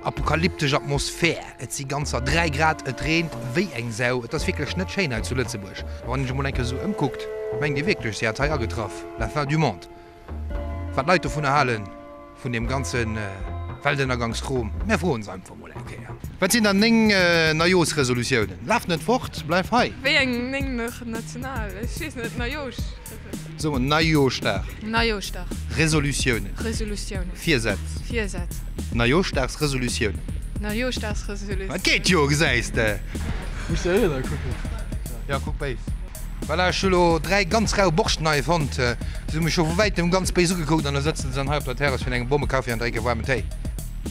Apokalyptesch Atmosphär, et si ganzer 3 Grad, et reent wéi eng Sau, et ass wierklech net schéin hei zu Lëtzebuerg. Wann een sech emol eng Kéier esou ëmkuckt, mengt ee wierklech, se hätt hei agetraff, la fin du monde. Wat d'Leit dovunner halen, vun deem ganze Weltënnergangskrom, mär froen se einfach mol eng Kéier. Wat sinn dann deng Neijooschresolutiounen? Laf net fort, bleif hei! Wéi eng 9 nach national? Ech weess net, Neijoosch. So mol Neijoschdag. Neijoschdag. Resolutiounen. Resolutiounen. Virsätz. Virsätz. Neijoschdagsresolutiounen. Neijoschdagsresolutiounen. Et geet jo, gesäis de! Muss der Rieder kucken. Jo, kuck béis. Voilà, ech hu lo 3 ganz rau Borschten hei fonnt. Se hu mech scho vu wäitem ganz béis ugekuckt an da sëtzen se dann hei op der Terrass virun engem Bomme Kaffi an drénke waarmen Téi.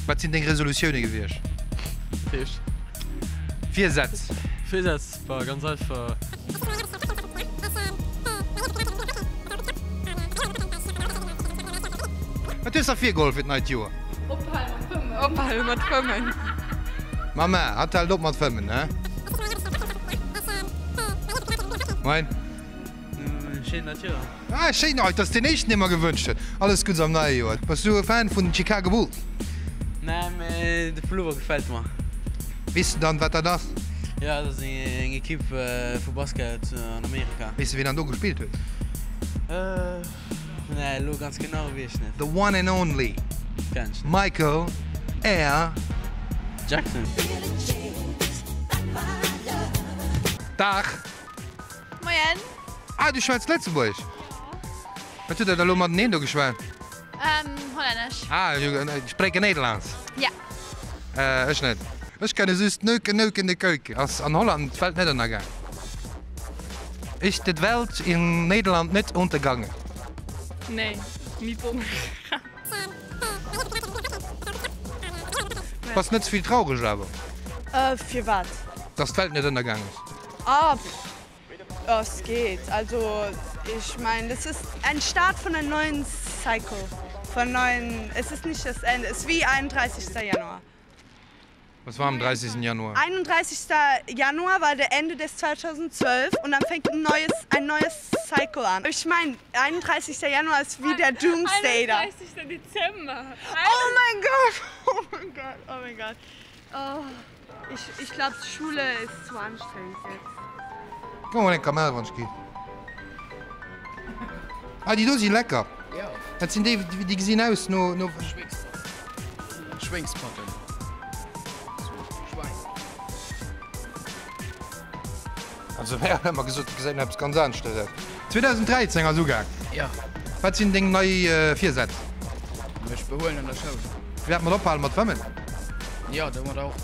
Wat sinn deng Resolutioune gewiescht? Heescht? Virsätz. Virsätz war ganz einfach. Wat hues der virgeholl fir d'neit Joer? Ophale mat fëmmen. Ophale mat fëmmen. Mama, hatt hält op mat fëmmen, he? Moin. Schéin neit Joer. Ah, schéin, oh, dat ass deen éischten, dee mer gewënscht huet. Alles Guddes am neie Joer. Bass du e Fan vun den Chicago Bulls? Nee, mee de Pullover gefält mer. Weess de dann, wat dat ass? Jo, dat ass eng Ekipp vu Basket an Amerika. Weess de, wien dann do gespillt huet? Nee, elo ganz genau weess ech net. The one and only Kenn ech net. Michael R. Jackson. Dag! Moien! Ah, du schwätz Lëtzebuergesch? Jo. Wat hutt der da lo mateneen do geschwat? Hollännesch. Ah, spreek Nederlands? Ja. Ech net. Ech kenne just Neuken, Neuken de Keuken. Ass an Holland d'Welt net ënnergaang? Is de Welt in Nederland net untergangen? Nee, niet ondergegaan. Bass net ze vill traureg awer? Firwat? Dass d'Welt net ënnergaang ass. Ah, pff. Es geht. Also ich mein, das ist ein Start von einem neuen Cycle, von neuen, es ist nicht das Ende, es ist wie 31. Januar. Was war am 30. Januar? 31. Januar war der Ende des 2012 und dann fängt ein neues, ein neues Cycle an. Ich mein, 31. Januar ist wie der Doomsday da. 31. Dezember. Oh mein Gott, oh mein Gott, oh mein Gott. Oh. Ich, ich glaub Schule ist zu anstrengend jetzt. Gëff mer mol eng Kamell wann ech ginn. Ah déi do si lecker. Dat sinn déi déi gesinn aus no no. Schwéngspatten. Schwein. Also mär hunn ëmmer gesot, et gesäit no eppes ganz aneschters aus. 2013 ass ugaang. Jo. Wat sinn deng nei Virsätz? Mech behuelen an der Schoul. Wéi dat mat ophalen mat fëmmen? Jo, domat och.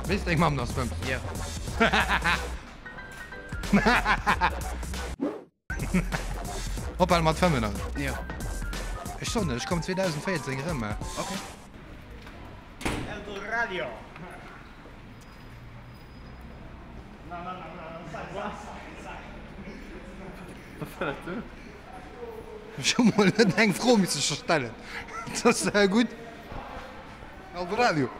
Weess deng Mamm, dass fëmms? Jo. Ophalen mat fëmmen also? Jo. Ech soen net, ech kommen 2014 erëm. Ok. Eldoradio. Ech hu mol net eng Fro misse stellen. Dat ass gutt. Eldoradio.